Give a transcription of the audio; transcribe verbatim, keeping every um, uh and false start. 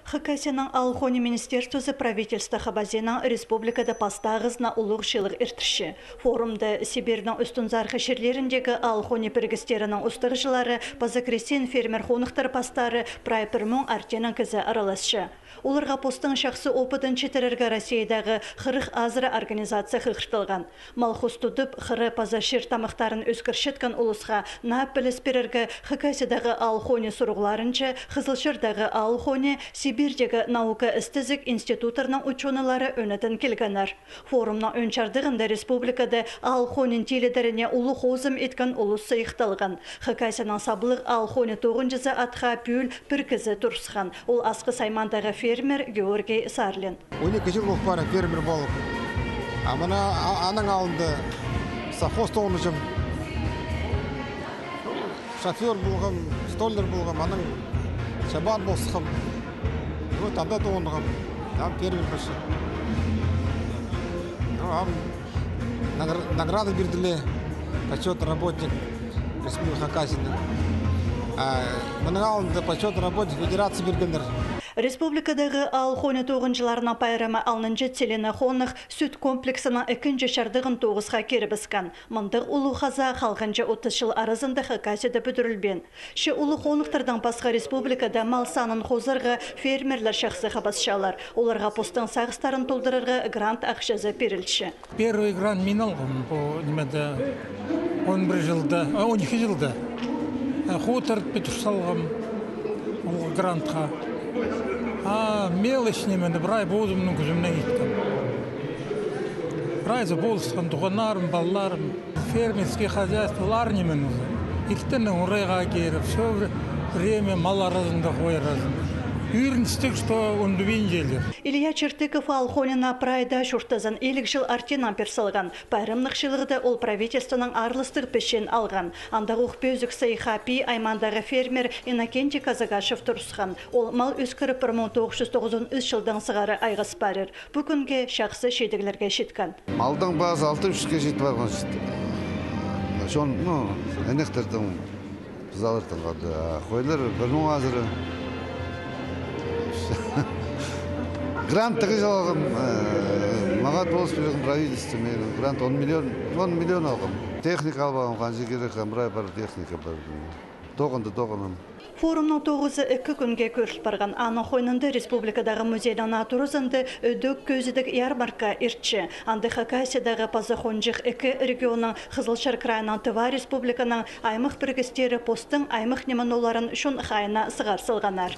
Хакасияның аал хонии министерствозы правительство хабазиинаң республикада пастағызына улуғ сыйлығ иртірче. Форумда Сибирьнің ӱстӱнзархы чирлеріндегі аал хонии пірігістерінің устағҷылары паза крестьян-фермер хоныхтар пастары прай пір муң артынаң кізі араласча. Оларға постың чахсы опыдын читірерге Россиядағы хырых азыра организация хығыртылған. Мал-хус тудып, хыра паза чир-тамахтарын ӧскірчеткен улусха наа піліс пирерге Хакасиядағы аал хонии сурығларынҷа Хызылчардағы аал хонии, Сибирьдегі наука істезіг институттарның учёныйлары ӧнетін килгеннер. Форумның ӧӧн чардығында республикада аал хонин тилідеріне улуғ хозым иткен улус сыйыхталған. Хакасияның саблығ аал хонии тоғынҷызы атха пӱӱл пір кізі турысхан. Ол Асхыс аймаандағы фермер Георгий Сарлин. Он ікі чыл полып пара фермер полып. А мына а-, аның алнында совхоз тоғынҷам. Шофёр полғам, столяр полғам, анаң чабан полысхам. Вот, анда тоғынғам. Ам фермер полчам. Ну, ам награ-, награда пирділер. Почётный работник Республики Хакасияның. А мының алнында почётный работник Федерации пиргеннер. Республикадағы аал хонии тоғынҷыларының пайрамы алнынҷа Целина хонығ сӱт комплексінің ікінҷі чардығын тоғысха кирібіскен. Мындағ улуғ хазаа халғанҷы отыс чыл аразында Хакасияда пӱдірілбеен. Че улуғ хоныхтардаң пасха республикада мал санын хозарға фермерлер чахсы хабасчалар. Оларға постың сағыстарын толдырарға грант ахчазы пирілче. Первый грант мин алғам пу нимеде он пір чылда, а, он ікі чылда. Э, хутор пӱдір салғам ол грантха. А мелочь нимені прай позымның кӱзімнең иткем. Прайзы полысхан туғаннарым, палаларым. Фермерский хозяйстволар ниме нужно. Иртеннең урайға киріп, всё вре-, время мал аразында, хой аразында. Ӧріністіг, что ундубинчелер. Илья Чертыков аал хонина прай даа чуртазын илиг чыл артынаң пир салған. Пайрамнығ сыйлығда ол правительствоның аарластығ пісчен алған. Андағ ох пӧзік сыйыхха Пии аймаандағы фермер Иннокентий Казагашев турысхан. Ол мал ӧскіріп, пір муң тоғыс чӱс тоғызон ӱс чылдаң сығара айғас парир. Пу кӱнге чахсы чидіглерге читкен. Малдың паазы алты чӱске чит парған чит. Чон, ну, інектердің пызалар тыңғалды, а хойлар пір муң азыра. Грант тігі чыл алғам, э, мағаа полыс пирген правительство, мин грант он миллион, он миллион алғам. Техника алып алғам, ханҷа кирек, амрай пар техника пар. Тоғынды, тоғынам. Форумның тоғызы ікі кӱнге кӧріл парған. Аның хойнында республикадағы музейнің наа туразында ідӧк кӧзідіг ярмарка иртче. Анда Хакасиядағы паза хонҷых ікі регионның, Хызылчар крайының, Тыва республиканың аймах пірігістері постың аймах ниме-нооларын чон хайына сығар салғаннар.